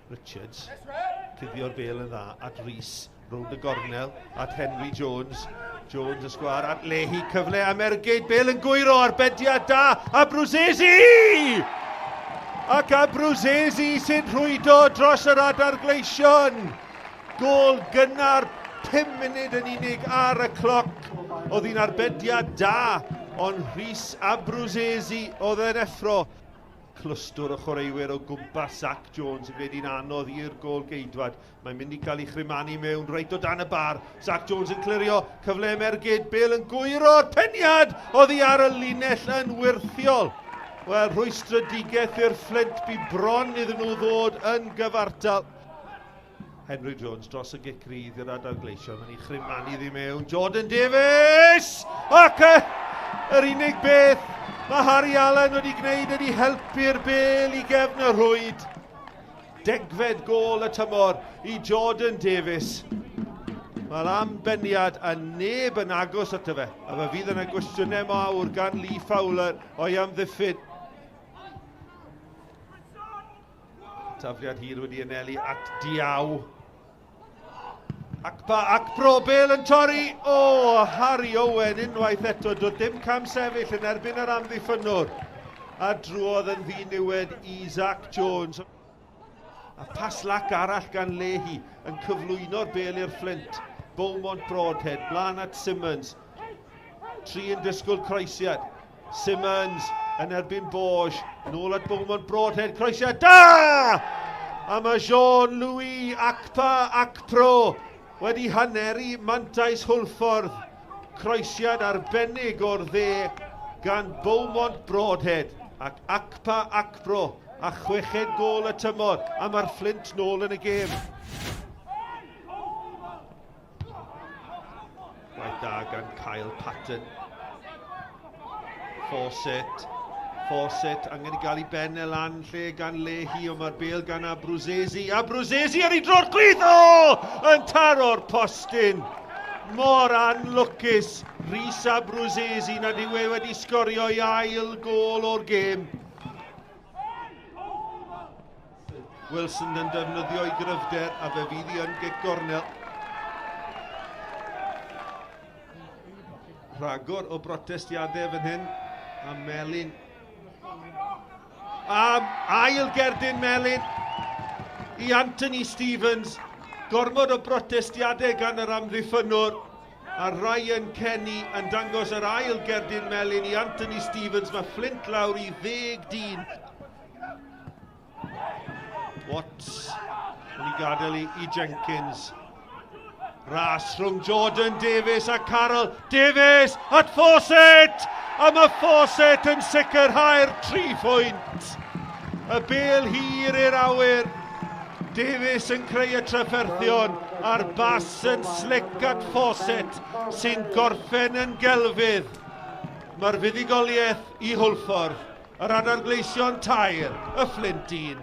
Richards, cuddio'r bel yn dda at Rhys, rownd y gornel, at Henry Jones. Jones y sgwar at Lehi, cyfle am ergyd, bel yn gwyro, arbediad da, a Bruzesi! Ac Abruzesi sy'n rhwydo dros yr adar gleision. Gôl gynnar, 5 munud yn unig ar y cloc. Oedd hi'n arbediad da, ond Rhys Abruzesi oedd yn effro. Clwstwr o chwaraewyr o gwmpas Zac Jones yn gwneud hi'n anodd i'r gôl geidwad. Mae'n mynd i gael ei chrymanu mewn reit o dan y bar. Zac Jones yn clirio, cyfle am ergyd, Bale yn gwyro'r peniad oddi ar y linell yn wyrthiol. Wel, rhwystredigaeth i'r Fflint, bu bron iddyn nhw ddod yn gyfartal. Henry Jones dros y gic rydd i'r adael gleision. Mae'n ei chrymanu iddi mewn. Jordan Davies! Ac yr unig beth mae Harry Allen wedi gwneud ydy helpu'r bel i gefn y rhwyd. Degfed gôl y tymor i Jordan Davies. Wel am beniad a neb yn agos ato fe. A fe fydd yna gwestiynau mawr gan Lee Fowler o'i amddiffyn. Tafliad hir wedi anelu at Diaw. Acpa, Acpro, Bale yn torri! O, oh, Harry Owen unwaith eto, doedd dim cam sefyll yn erbyn yr amddiffynnwr. A drwodd yn ddiniwed i Zach Jones. A pas lac arall gan Leahy yn cyflwyno'r bel i'r Fflint. Beaumont Broadhead, blaen at Simmons. Tri yn disgwyl croesiad. Simmons yn erbyn Borge. Nôl at Beaumont Broadhead. Croesiad da! A mae Jean-Louis Akpa Akpro wedi haneru mantais Hwlffordd. Croesiad arbennig o'r dde gan Beaumont Broadhead ac Akpa Akpro a chweched gôl y tymor a mae'r Fflint nôl yn y gêm. Gwaith da gan Kyle Patton. Fawcett. Fawcett angen i gael ei ben e lan lle gan Leahy, ond mae'r bel gan Abruzesi. Abruzesi ar ei dro'r chwith! O! Yn taro'r postyn! Mor anlwcus Rhys Abruzesi nad yw e wedi sgorio ei ail gôl o'r gêm. Wilson yn defnyddio ei gryfder a fe fydd hi yn gic gornel. Rhagor o brotestiadau fan hyn a Melin. A ail gerdyn Melin i Anthony Stevens. Gormod o brotestiadau gan yr amddiffynnwr. A Ryan Kenny yn dangos yr ail gerdyn melyn i Anthony Stevens. Mae Flint lawr i ddeg dyn. Watts yn ei gadael i, i Jenkins. Ras rhwng Jordan Davies a Carol Davies at Fawcett! A mae Fawcett yn sicrhau'r tri phwynt. Y bel hir i'r awyr. Davies yn creu y trafferthion a'r bas yn slic at Fawcett sy'n gorffen yn gelfydd. Mae'r fuddugoliaeth i Hwlffordd. Yr Adar Gleision tair, y Fflint un.